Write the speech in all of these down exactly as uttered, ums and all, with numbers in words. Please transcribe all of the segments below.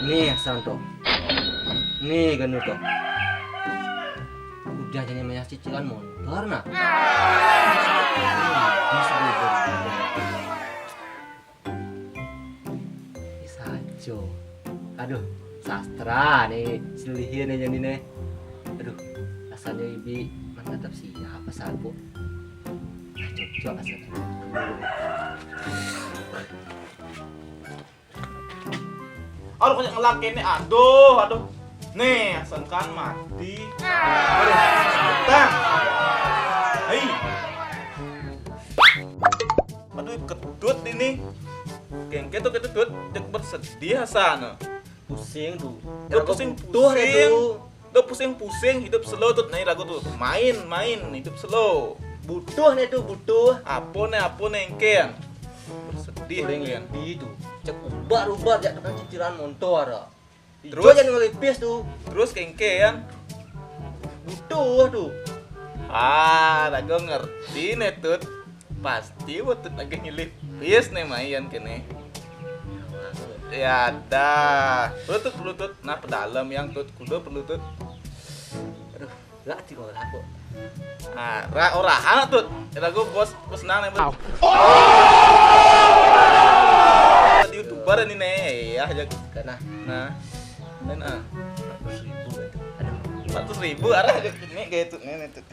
Nih, Santo. Nih, Ganu to. Udah jadi mayar cicilan motor, nah. Nih, bisa beli. Ih, sajo. Aduh, sastra nih, selihin nih jadi nih. Aduh, rasanya ibi mantap siapa sabu. Cocok asal. Aduh, kok ngelak ini, aduh, aduh. Nih, sengkan mati. Aduh, utang. Hei. Aduh, ketut ini. Kengke tuh ketut, cek bersedih sana. Pusing tuh. Udah pusing, pusing. Udah pusing-pusing, hidup slow tuh. Nah, lagu tuh. Main, main, hidup slow. Butuh nih tuh, butuh. Apa nih, apa nih, engken? Sedih, engken. Lebih tuh. Cek ubar-ubar, jak tekan cicilan motor. Terus? Ijo aja ngelipis tuh. Terus kengke, ya? Butuh tuh. Ah, lagu ngerti nih, Tut. Pasti buat Tut lagi nyelipis nih, main kene. Ya dah. Perlu, Tut, perlu, Tut. Nah, pedalam yang, Tut. Kuda perlu, Tut. Aduh, lah, cik orang aku. Ah, ra-, orang anak, Tut. Lagu bos, bos nang nih, bos. Di YouTuber ini nih, ya, aja. Karena. Nah. Dan, ah. Empat ratus ribu, Tut. Aduh. Empat ratus ribu, arah aja ini kayak itu, nih, nih, Tut.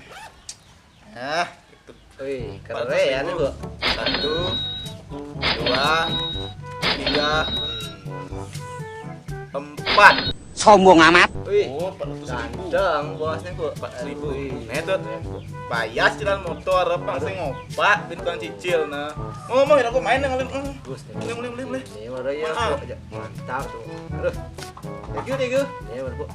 Nah, itu. Wih, keren ya, nih, Bu. Satu, dua, tiga, empat. Sombong amat. Wih, oh, empat ratus ribu. Ganteng, bosnya, Bu. Empat ratus ribu. Wih. Nih, Tut. Bayar cicilan motor, apa sih ngopak, bintang cicil, nah. Ngomong, ya, aku main dengan lu. Gus, nih. Boleh, boleh, boleh, boleh. Ini baru ya, Bu. Mantap tuh. Aduh. Thank you, thank you. Ini baru, Bu.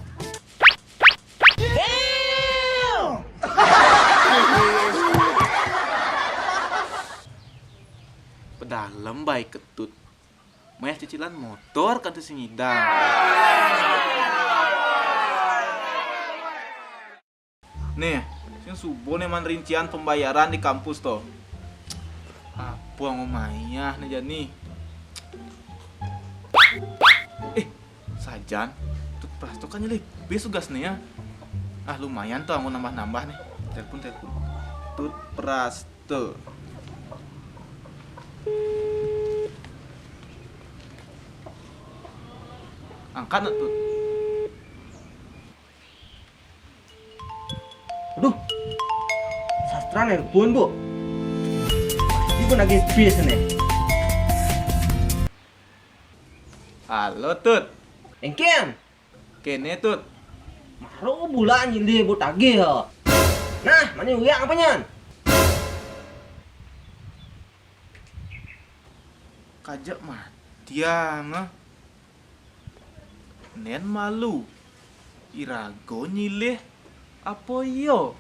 Pedalem baik ketut. Mayar cicilan motor kan tuh si ngidang. Nih, sing subuh nih man rincian pembayaran di kampus tuh. Apa yang mau mayar nih jadi? Eh, sajan, Tut Prasto kan nyelipis tugas nih ya. Ah, lumayan tuh, aku nambah-nambah nih. Telepon, telepon. Tut Prasto. Angkat nak, Tut? Aduh, sastra nelpon, Bu. Ini pun lagi bis nih. Halo, Tut. Engken. Kene, Tut. Maro bulan nyilih buat tagih ya. Nah, mana uang apa nyan? Kajak matiang ah. Nen malu. Irago nyilih apa iyo?